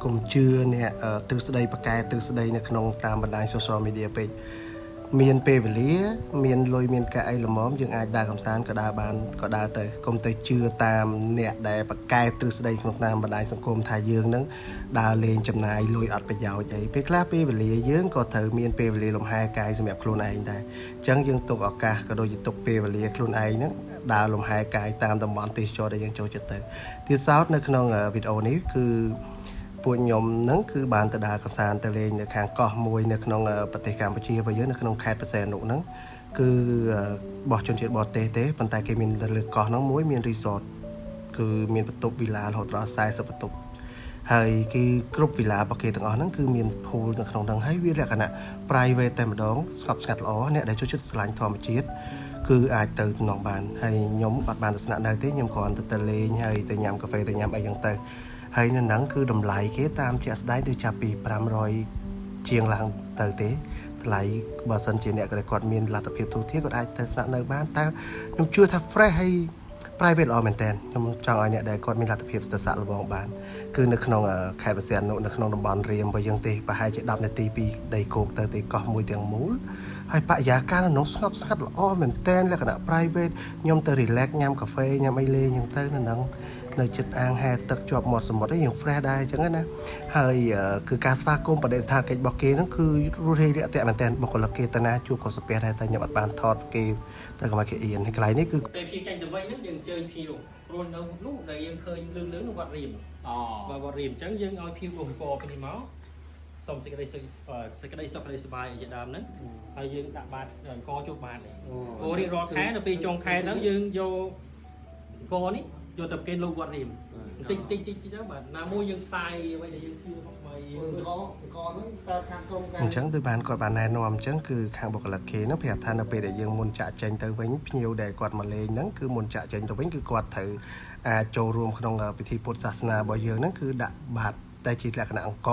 កុំជឿអ្នកទ្រឹស្ដីប្រកែទ្រឹស្ដីនៅក្នុងតាមបណ្ដាញ social media ពេកមានពេលវេលា មានលុយមានកាក់អីល្មមយើងអាចដើរកម្សាន្តក៏ដើរបានក៏ដើរទៅកុំទៅជឿតាមអ្នកដែលប្រកែទ្រឹស្ដីក្នុងតាមបណ្ដាញសង្គមថាយើងនឹងដើរលេងចំណាយលុយអត់ប្រយោជន៍អីពេលខ្លះពេលវេលាយើងក៏ត្រូវមានពេលវេលាលំហែកាយសម្រាប់ខ្លួនឯងដែរអញ្ចឹងយើងទុកឱកាសក៏ដូចជាទុកពេលវេលាខ្លួនឯងហ្នឹងដើរលំហែកាយតាមតំបន់ទេសចរដែលយើងចូលចិត្តទៅទៀតសោតនៅក្នុងវីដេអូនេះគឺ ពួកខ្ញុំហ្នឹងគឺបានទៅដើរកម្សាន្តទៅលេងនៅខាងកោះមួយនៅក្នុងប្រទេសកម្ពុជារបស់យើងនៅក្នុងខេត្តព្រះសីហនុហ្នឹងគឺបោះជនជាតិបរទេសទេប៉ុន្តែគេមាននៅលើកោះហ្នឹងមួយមាន resort គឺមានបន្ទប់វីឡារហូតដល់40បន្ទប់ហើយគេគ្រប់វីឡារបស់គេទាំងអស់ហ្នឹងគឺមាន pool នៅក្នុងហ្នឹងហើយវាលក្ខណៈ private តែម្ដងស្ងប់ស្ងាត់ល្អអ្នកដែលចូលចិត្តស្រឡាញ់ធម្មជាតិគឺអាចទៅតំណងបានហើយខ្ញុំអត់បានទៅស្នាក់នៅទេខ្ញុំគ្រាន់តែទៅលេងហើយទៅញ៉ាំកាហ្វេទៅញ៉ាំអីចឹងទៅហើយនៅហ្នឹងគឺតម្លៃគេតាមជាក់ស្ដែងដូចចាប់ពី500ជាងឡើងទៅទេថ្លៃបើសិនជាអ្នកដែលគាត់មានលទ្ធភាពទូធាគាត់អាចទៅស្នាក់នៅបានតែខ្ញុំជឿថា fresh ហើយ private ល្អមែនតើខ្ញុំចង់ឲ្យអ្នកដែលគាត់មានលទ្ធភាពស្ទសាក់លបងបានគឺនៅក្នុងខេត្តព្រះសីហនុនៅក្នុងតំបន់រៀមរបស់យើងទេប្រហែលជា10នាទីពីដីគោកទៅទេកោះមួយទាំងមូលហើយបរិយាកាសនៅក្នុងស្ងប់ស្ងាត់ល្អមែនតើលក្ខណៈ private ខ្ញុំទៅ relax ញ៉ាំកាហ្វេញ៉ាំអីលេងហ្នឹងទៅនៅហ្នឹងនៅចិត្តអាងហែទឹកជាប់មាត់សមុទ្រអីយើង fresh ដែរអញ្ចឹងណាហើយគឺការស្វាគមន៍បដិស្ថានកិច្ចរបស់គេហ្នឹងគឺរួសរាយរាក់ទាក់មែនតើបុគ្គលិកគេតាណាជួបក៏ស្ពះដែរតែខ្ញុំអត់បានថតគេទៅកុំឲ្យគេអៀនហើយកន្លែងនេះគឺ ពេលភ្ញៀវចាញ់ទៅវិញហ្នឹងយើងអញ្ជើញភ្ញៀវព្រោះនៅនោះដែលយើងឃើញលឿងលឿងនោះវត្តរៀម អូ បាទវត្តរៀមអញ្ចឹងយើងឲ្យភ្ញៀវអង្គពីនេះមកសុំសេចក្តីសុខសេចក្តីសុខក្តីសប្បាយជាដើមហ្នឹងហើយយើងដាក់បាតអង្គចូលបាតនេះព្រោះរៀងរាល់ខែនៅពេលចុងខែហ្នឹងយើងយកអង្គនេះយកទៅគេលោកវត្តរៀមបន្តិចតិចតិចតិចទៅបាទណាមួយយើងផ្សាយអ្វីដែលយើងធ្វើមកថ្មី អង្គអង្គហ្នឹងតើខាងក្រុមការ អញ្ចឹងដោយបានគាត់បានណែនាំអញ្ចឹងគឺខាងបុគ្គលិកគេហ្នឹងប្រាប់ថានៅពេលដែលយើងមុនចាក់ចេញទៅវិញភ្ញៀវដែលគាត់មកលេងហ្នឹងគឺមុនចាក់ចេញទៅវិញគឺគាត់ត្រូវអាចចូលរួមក្នុងពិធីពុទ្ធសាសនារបស់យើងហ្នឹងគឺដាក់បាតតែជាលក្ខណៈអង្គ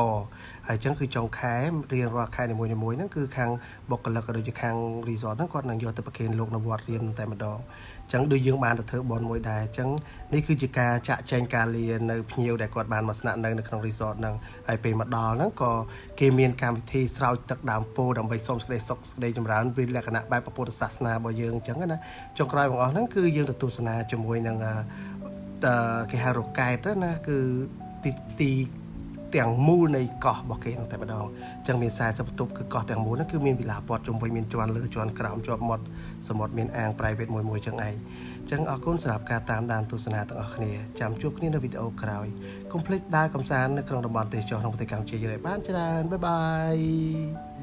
ហើយអញ្ចឹងគឺចុងខែរៀងរាល់ខែនីមួយៗហ្នឹងគឺខាងបុគ្គលិកក៏ដូចជាខាង resort ហ្នឹងគាត់នឹងយកទៅប្រគេនលោកនៅវត្តរៀមតែម្ដងអញ្ចឹងដូចយើងបានទៅធ្វើបុណ្យមួយដែរអញ្ចឹងនេះគឺជាការចាក់ចែងការលានៅភ្ញៀវដែលគាត់បានមកស្នាក់នៅនៅក្នុង resort ហ្នឹងហើយពេលមកដល់ហ្នឹងក៏គេមានកម្មវិធីស្រោចទឹកដើមពោធិ៍ដើម្បីសូមសេចក្តីសុខសេចក្តីចម្រើនវាលក្ខណៈបែបពុទ្ធសាសនារបស់យើងអញ្ចឹងណាចុងក្រោយបងអស់ហ្នឹងគឺយើងទៅទស្សនាជាមួយនឹងអឺតគេហៅរ៉ុកែតណាគឺទីទីទាំងមូលនៃកោះរបស់គេហ្នឹងតែម្ដងអញ្ចឹងមាន40បន្ទប់គឺកោះទាំងមូលហ្នឹងគឺមានវិឡាព័ទ្ធជុំវិញមានជាន់លើជាន់ក្រោមជាប់មាត់សមុទ្រមានអាង private មួយមួយអញ្ចឹងឯងអញ្ចឹងអរគុណសម្រាប់ការតាមដានទស្សនាទាំងអស់គ្នាចាំជួបគ្នានៅវីដេអូក្រោយកុំភ្លេចដើរកម្សាន្តនៅក្នុងតំបន់ទេសចរក្នុងប្រទេសកម្ពុជាយើងឲ្យបានច្រើន bye bye.